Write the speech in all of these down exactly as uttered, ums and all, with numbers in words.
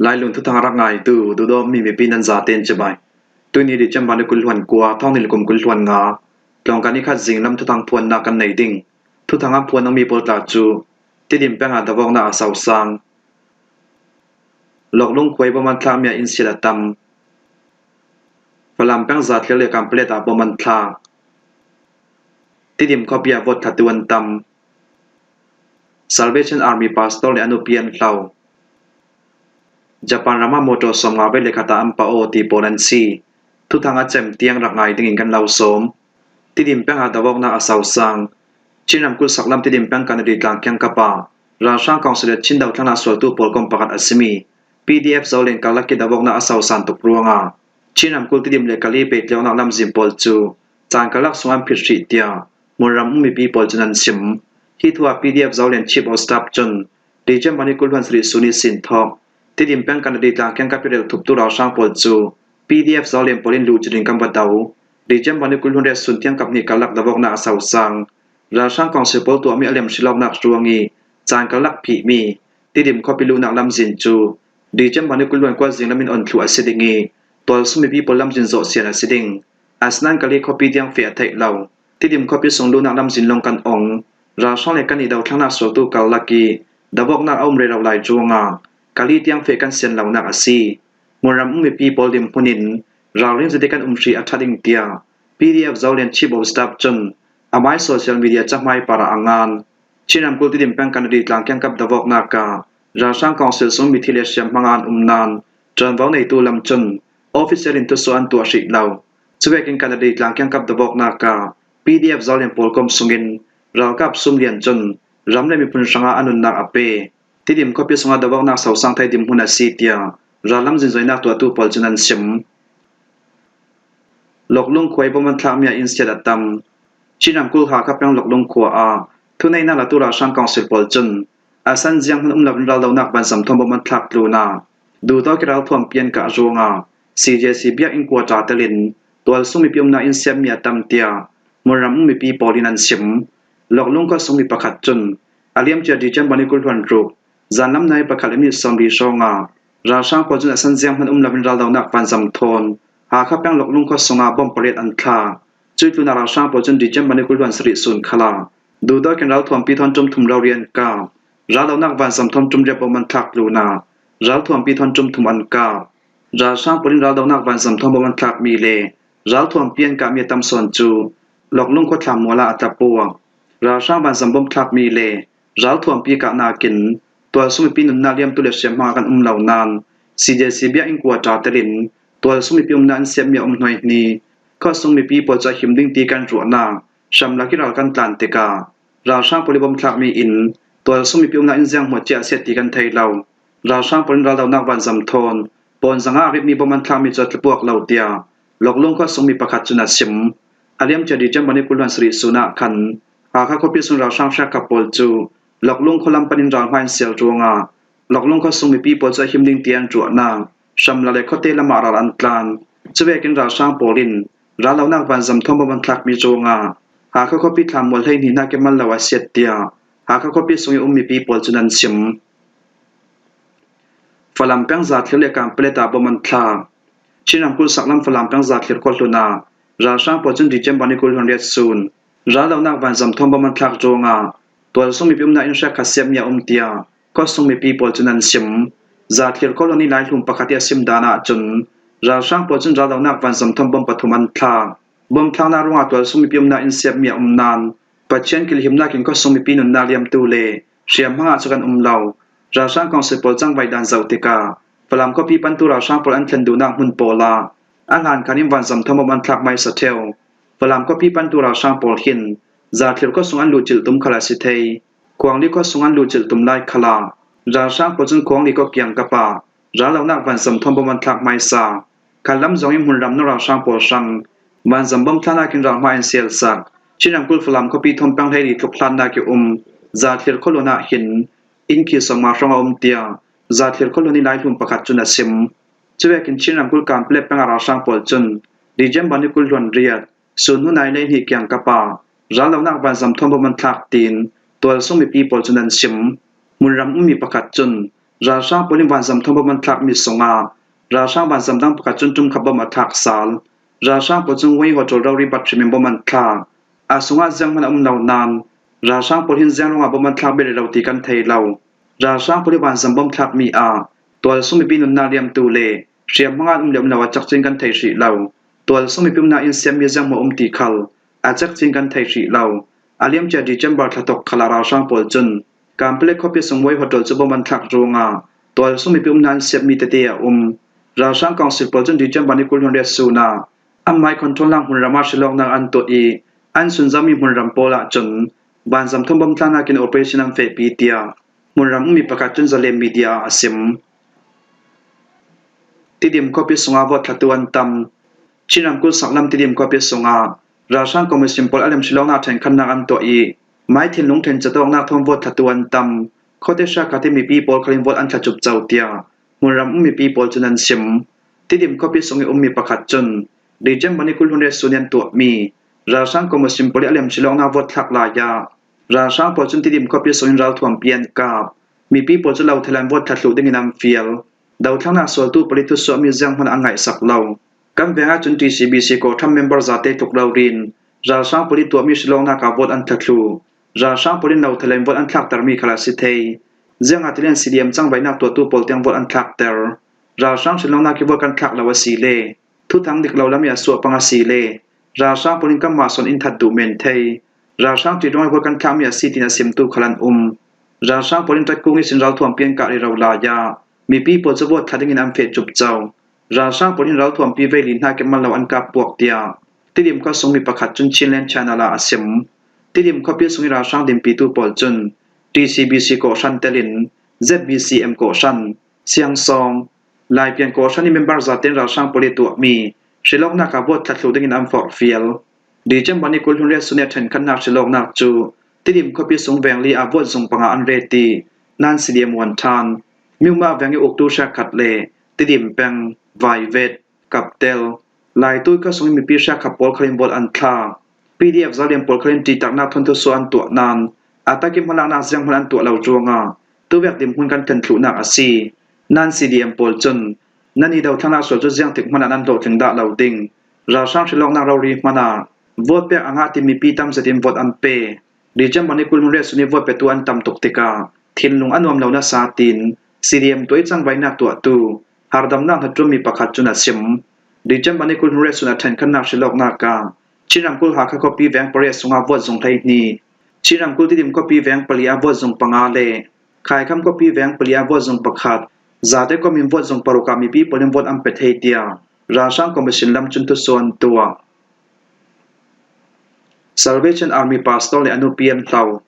Lailung thuthang rak ngaitu duhdawtmi mipi nan zaten cibai. Tuni December ni kul hluan kua, thawng hnih le kum kul hluan nga, tlawngkai ni khat zinglam thuthang phuannak kan nei ding. Thuthang a phuan dingmi pawl tla cu Tidim peng ah davawknak a sosang. Loklung khua i bawm an thlakmi ah innsiat a tam. Falam peng zathlir le Kanpalet ah bawm an thlak. Tidim khuapi ah vote thlatu an tam. Salvation Army pastor le a nupi an hlo. Japan ram ah motor sawmnga vei le khat ah an pa aw ti pawl an si. Thuthang a cem tiang rak ngai dingin kan lo sawm. Tidim peng ah davawknak a sosang. Chin ramkulh saklam Tidim peng Kanadi tlang kiangkap ah ralhrang kawngsil le Chin dothlennak sualtu pawl kom pakhat a simi P D F Zoland karlak i davawknak a sosang tuk ruangah Chin ramkulh Tidim le Kali pehtlaihnak lamzin pawl cu caan karlak sung an phit hrih tiah hmunram um mipi pawl cun an sim. Hi thu ah P D F Zoland Chief of Staff cun December ni kul hluan sarih sun ihsin thawk Tidim peng Kanadi tlang kiangkap i relthuptu ralhrang pawl cu P D F Zoland pawl in luhcilh in kan va do. December ni kul hluan riat sun tiangkap hnih karlak davawknak a sosang. Ralhrang kawngsil pawl tuahmi a liamhri lonak ruang i caan karlak phihmi Tidim khuapi luhnak lamzin cu December ni kul hluan kua zinglam in on thluh a si ding i tualsung mipi pawl lamzin zawh sian a si ding. Asinain Kali khuapi tiang feh a theih lo. Tidim khuapi sung luhnak lamzin lawng kan ong. Ralhrang le kan i dothlennak sualtu karlak i davawknak a um rero lai ruangah Kali tiang feh kan sian lonak a si. Hmunram um mipi pawl dinhmun in ralring zate kan um hrih a ṭha ding tiah P D F Zoland Chief of Staff cun amai social media cahmai parah a ngan. Chin ramkulh Tidim peng Kanadi tlang kiangkap davawknak ah ralhrang kawngsil sung mithi le hriamhma an um nain ṭuanvo neitu lam cun official in thusuah an tuah hrih lo. Cuvekin Kanadi tlang kiangkap davawknak ah P D F Zoland pawl kom sungin ralkap sum lian cun ram le miphun hrangah a nunnak a pe. Tidim khuapi sungah davawknak sosang thei dinhmun a si tiah rallam zinzoinak tuahtu pawl cun an sim. Loklung khua i bawm an thlakmi ah innsiat a tam. Chin ramkulh Hakha peng Loklung khua ah thuneihnak latu ralhrang kawngsil pawl cun a san ziang hman um loin raldonak vanzam thawn bawm an thlak tlunah duhdawt i ralthuam pian kah ruangah C J C biakinn kua ṭa telin tualsung mipi umnak inn siatmi a tam tiah hmunram um mipi pawl in an sim. Loklung khuasungmi pakhat cun a liamcia December ni kul hluan ruk zanlam nai pakhat le minit sawmli hrawngah ralhrang pawl cun a san ziang hman um loin raldonak vanzam thawn Hakha peng Loklung khuasungah bawm pariat an thlak. Cuih tlunah ralhrang pawl cun December ni kul hluan sarih sun khalah duhdawt in ralthuampi thawn ṭum thum rori an kap. Raldonak vanzam thawn ṭum riat bawm an thlak tlunah ralthuampi thawn ṭum thum an kap. Ralhrang pawl in raldonak vanzam thawn bawm an thlakmi le ralthuampi an kahmi a tam sawn cu Loklung khua thlammual ah a tla puak. Ralhrang vanzam bawm thlakmi le ralthuampi kahnak in tualsung mipi nunnak liamtu le hriamhma kan um lo nain C J C biakinn kua ṭa telin tualsung mipi umnak inn siatmi a um hnuaihni khuasung mipi pawl cu a him ding ti kan ruahnak hramlak i ral kan tlan tikah ralhrang pawl i bawm thlakmi in tualsung mipi umnak inn ziang hmuah cia a siat ti kan thei lo. Ralhrang pawl in raldonak vanzam thawn pawn zanga a ripmi bawm an thlakmi cu a tla puak lo tiah Loklung khuasungmi pakhat cun a sim. A liamcia December ni kul hluan sarih sun ah khan Hakha khuapi sung ralhrang hrekkhat pawl cu Loklung khua lam panin ralhma in sial ruangah Loklung khuasung mipi pawl cu a him ding ti an ruahnak hramlak le khuate lamah ral an tlan. Cuvekin ralhrang pawl in raldonak vanzam thawn bawm an thlakmi ruangah Hakha khuapi thlammual hleihnih hnak i mal lo a siat tiah Hakha khuapi sung i um mipi pawl cun an sim. Falam peng zathlir le Kanpalet ah bawm an thlak. Chin ramkulh saklam Falam peng zathlir khuahlun ah ralhrang pawl cun December ni kul hluan riat sun raldonak vanzam thawn bawm an thlak ruangah tualsung mipi umnak inn hrekkhat siatmi a um tiah khuasung mipi pawl cun an sim. Zathlir khuahlun i laihlum pakhat i a sim dan ahcun ralhrang pawl cun raldonak vanzam thawn bawm pathum an thlak. Bawm thlaknak ruangah tualsung mipi umnak inn siatmi a um nain Pathian kilhimnak in khuasung mipi nunnak liamtu le hriamhma ah cu kan um lo. Ralhrang kawngsil pawl cangvai dan zoh tikah Falam khuapi pantu ralhrang pawl an thlen duhnak hmun pawl ah a hlan khan in vanzam thawn bawm an thlak hmaisa ṭheu. Falam khuapi pantu ralhrang pawl hin zathlir khuasung an luhcilh tum khal a si thei. Khuangli khuasung an luhcilh tum lai khalah ralhrang pawl cun Khuangli khuakiang kap ah raldonak vanzam thawn bawm an thlak hmaisa. Khan lam zong in hmunram no ralhrang pawl hrang vanzam bawm thlaknak in ralhma in sialsak Chin ramkulh Falam khuapi thawn peng hleili tluk hlatnak i um zathlir khuahlun ah hin inn khi sawmnga hrawng a um tiah zathlir khuahlun i laihlum pakhat cun a sim. Cuvekin Chin ramkulh Kanpalet peng ah ralhrang pawl cun December ni kul hluan riat sun hnu nai le hnih kiangkap ah raldonak vanzam thawn bawm an thlak tiin tualsung mipi pawl cun an sim. Hmunram ummi pakhat cun Ralhrang pawl in vanzam thawm bom an thlak mi sungah ralhrang vanzam dang pakhat cun ṭum khat bom a thlak sal. Ralhrang pawl cun Wei Hotel rori bat hrim in bom an thlak. A sungah zianghman a um lo nain ralhrang pawl hin ziang ruangah bom an thlak bel rih lo ti kan thei lo. Ralhrang pawl ih vanzam bom thlak mi ah tualsung mipi nunnak liamtu le hriamhmang an um le um lo a cekcin kan thei hrih lo. Tualsung mipi umnak in siammi zianghman a um ti khal a cekcin kan thei hrih lo. A liamcia December thla thawk khalah ralhrang pawl cun Kanpetlet khuapi sung Wei Hotel cu bom an thlak ruangah tualsung mipi umnak in siammi tete a um. Ralhrang council pawl cun December ni kul hleiriat sun ah anmai control nak hmunram ah hrilawknak an tuah ih an sunzomi hmunram pawl ah cun vanzam thawm bom thlaknak in operation an fehpi tiah hmunram ummi pakhat cun Zalen media ah a sim. Tidim khuapi sungah vote thlatu an tam. Chin ramkulh saklam Tidim khuapi sungah ralhrang commission pawl a lem hrilawknak ṭhenkhatnak an tuah ih mai thinlung ṭhen catawknak thawm vote thlatu an tam. Khuate hriakkhat ih mipi pawl khal in vote an thla cupco tiah hmunram um mipi pawl cun an sim. Tidim khuapi sung ih ummi pakhat cun December ni kul hleiriat sun ih an tuahmi ralhrang commission pawl ih a lem hrilawknak vote thlak lai ah ralhrang pawl cun Tidim khuapi sung in ralthuampi an kap. Mipi pawl cu lo thei lo in vote thla thluh dingin an fial. Dothlaknak sualtu pawl ih thusuahmi zianghman an ngaihsak lo. Kan veng ahcun T C B C kawhhran member zate tluk rori in ralhrang pawl ih tuahmi hrilawknak ah vote an thla thluh. Ralhrang pawl in lo thei lo in vote an thlaktermi khal a si thei. Ziangahtile C D M cangvaihnak tuahtu pawl tiang vote an thlakter. Ralhrang hrilawknak ih vote kan thlak lo a si le thuthang dik lo lam ih a suah pang a si le ralhrang pawl in kanmah sawn in that duh men thei. Ralhrang ṭiṭuang ih vote kan thlakmi a si tiin a simtu khal an um. Ralhrang pawl in ṭatkung ihsin ralthuampi an kah rero lai ah mipi pawl cu vote thla dingin an feh cupco. Ralhrang pawl in ralthuampi vei li hna kep mal lo an kap puak tiah Tidim khua sungmi pakhat cun Chinland Channel ah a sim. Tidim khuapi sung ih ralhrang dinpitu pawl cun T C B C kawhhran telin Z B C M kawhhran, Siangsawng, Laipian kawhhran ih member zate in ralhrang pawl ih tuahmi hrilawknak ah vote thla thluh dingin an forhfial. December ni kul hleiriat sun ih a ṭhenkhatnak hrilawknak cu Tidim khuapi sung vengli ah vote zung panga an ret ih Nan C D M Wanṭhan, Myoma veng ih uktu hriakkhat le Tidim peng, Vaivet, Kaptel, Laitui khua sung ih mipi hriakkhat pawl khal in vote an thlak. P D F zalian pawl khal in ṭihtaknak thawn thusuah an tuah nain a tak ih hmalaknak zianghman an tuah lo ruangah tuvek dinhmun kan thlen thluhnak a si. Nan C D M pawl cun nan ih dothlaknak sual cu ziangtik hmanh ah nan hlawhtling dah lo ding. Ralhrang hrilawknak rori hmanh ah vote pek a ngah ti mipi tam zetin vote an pe. December ni kul hleiriat sun ih vote petu an tam tuk tikah thinlung a nuam lo nasa tiin C D M tuah ih cangvaihnak tuahtu hardamnak hnaṭuanmi pakhat cun a sim. December ni kul hleiriat sun a ṭhenkhatnak hrilawknak ah Chin ramkulh Hakha khuapi veng pariat sungah vote zung hleihnih, Chin ramkulh Tidim khuapi veng pali ah vote zung panga le Khaikham khuapi veng pali ah vote zung pakhat, zate kom in vote zung paruk ah mipi pawl in vote an pe thei tiah ralhrang commission lam cun thusuah an tuah. Salvation Army pastor le a nupi an hlo.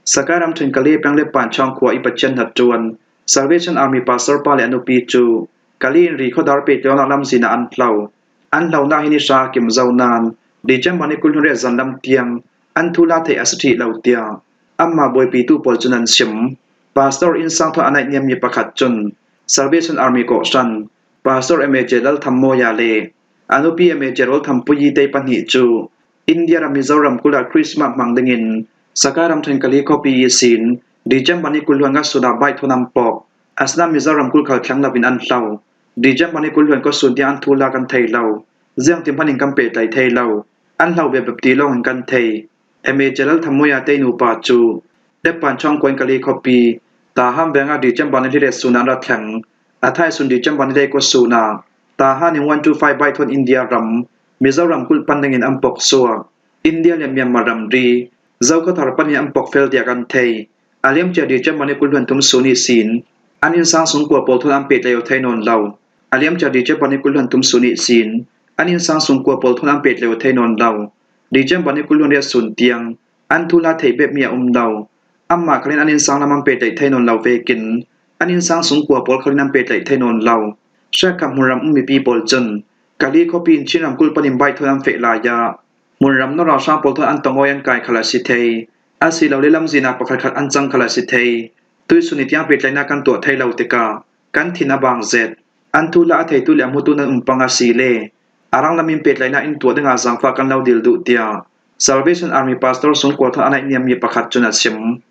Sakai ramṭhen Kali peng le Panchawng khua ih Pathian hnaṭuan Salvation Army pastor pa le a nupi cu Kali in ri khuadar pehtlaihnak lamzin ah an hlo. An hlonak hi nihra a kim zo nain December ni kul hleiriat zanlam tiang an thuhla theih a si ṭhih lo tiah anmah buaipitu pawl cun an sim. Pastor innsang thawn a naihniammi pakhat cun Salvation Army kawhhran Pastor M A J Lalthammoya le a nupi M A J Lalthampui ih tei pahnih cu India ram Mizoram kulh ah Christmas hmang dingin Sakai ramṭhen Kali khuapi ihsin December ni kul hluan nga sun ah bike thawn an pok. Asinain Mizoram kulh khal thleng loin an hlo. December ni kul hluan kua sun tiang an thuhla kan thei lo. Ziangtin hmanh in kan pehtlai thei lo. An hlo bebep ti lawngin kan thei. M A J Lalthammoi a tei nupa cu Leppanchawng khua in Kali khuapi Tahan veng ah December ni hleiriat sun ah an ra thleng. A thai sun December ni hleikua sun ah Tahan in one two five bike thawn India ram Mizoram kulh pan dingin an pok suak. India le Myanmar ramri Zokhawthar panin an pok fel tiah kan thei. A liamcia December ni kul hluan thum sun ihsin an innsang sungkua pawl thawn an pehtlai aw thei nawn lo. A liamcia December ni kul hluan thum sun ihsin an innsang sungkua pawl thawn an pehtlai aw thei nawn lo. December ni kul hluan riat sun tiang an thuhla theih bepmi a um lo. Anmah khal in an innsang lam an pehtlai thei nawn lo vekin an innsang sungkua pawl khal in an pehtlai thei nawn lo. Hriakkhat hmunram um mipi pawl cun Kali khuapi in Chin ramkulh panin bike thawn an feh lai ah hmunram nawlralhrang pawl thawn an tongawi an kai khal a si thei. Asilole lamzin ah pakhatkhat an cang khal a si thei. Tuihsun ni tiang pehtlainak kan tuah thei lo tikah kan thin a bang zet. An thuhla a theitu le a hmutu nan um pang a si le a ranglam in pehtlainak in tuah dingah zaangfah kan lo dil duh, tiah Salvation Army pastor sungkua thawn a naihniammi pakhat cun a sim.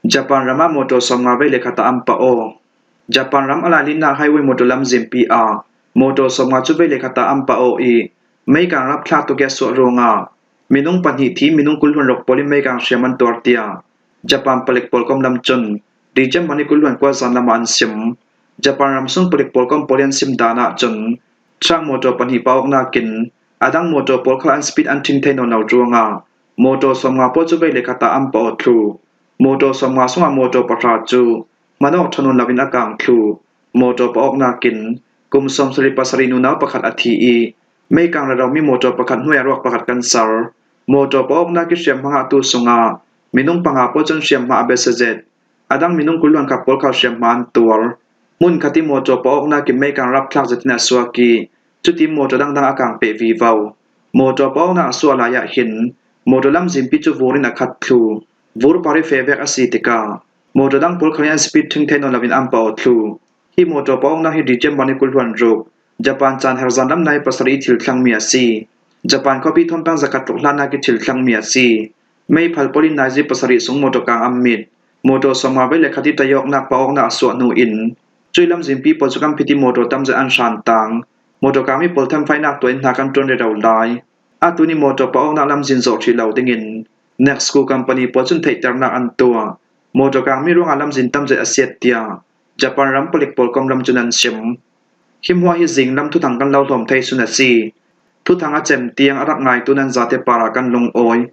Japan ram ah mawtaw sawmnga vei le khat ah an pah aw. Japan ram a lailinna highway mawtaw lamzinpi ah mawtaw sawmnga cu vei le khat ah an pah aw i, meikang rapthlak tuk i a suah ruangah minung pahnih thi, minung kul hluan ruk pawl in meikang hriam an tuar, tiah Japan palik pawlkom lam cun December ni kul hluan kua zan lamah an sim. Japan ram sung palik pawlkom pawl i an sim dan ahcun, truck mawtaw pahnih pah awknak in a dang mawtaw pawl khal an speed an ṭhing thei nawn lo ruangah mawtaw sawmnga pawl cu vei le khat ah an pah aw thlu. Mawtaw sawmnga sungah mawtaw pahra cu hman awk ṭha nawn loin a kang thlu. Mawtaw pah awknak in kum sawmsarih pasarih nunau pakhat a thi i, meikang reromi mawtaw pakhat hnuai a ruak pakhat kan ser. Mawtaw pah awknak i hriamhma ngahtu sungah minung panga pawl cun hriamhma a bia si zet. A dang minung kul hluan khat pawl khal hriamhma an tuar. Hmun khat i mawtaw pah awknak in meikang rapthlak zetin a suak i, cutin mawtaw dangdang a kang peh vivo. Mawtaw pah awknak a suah lai ah hin mawtaw lamzinpi cu vur in a khat thlu. Vur par i feh vek a si tikah mawtaw dang pawl khal in an speed ṭhing thei nawn loin an pah aw thlu. Hi mawtaw pah awknak hi December ni kul hluan ruk, Japan caan her zan lam nai pasarih i thil thlengmi a si. Japan khuapi thawn peng zakhat tluk hlannak i thil thlengmi a si. May phal pawl in nazi pasarih sung mawtaw kang an mit. Mawtaw sawmnga vei le khat i tai awknak pah awknak a suah hnu in, cuih lamzinpi pawl cu kan phit i mawtaw tam zet an hran tang. Mawtaw kangmi pawl thanfaihnak tuah in hna kan ṭuan rero lai. Atu ni mawtaw pah awknak lamzin zawh ṭhih lo dingin Nexco company pawl cun theihternak an tuah. Mawtaw kangmi ruangah lamzin tam zet a siat, tiah Japan ram palik pawlkom lam cun an sim. Hi hmuah hi zinglam thuthang kan lo hlawm thei sun a si. Thuthang a cem tiang a rak ngaitu nan zate parah kan lungawi.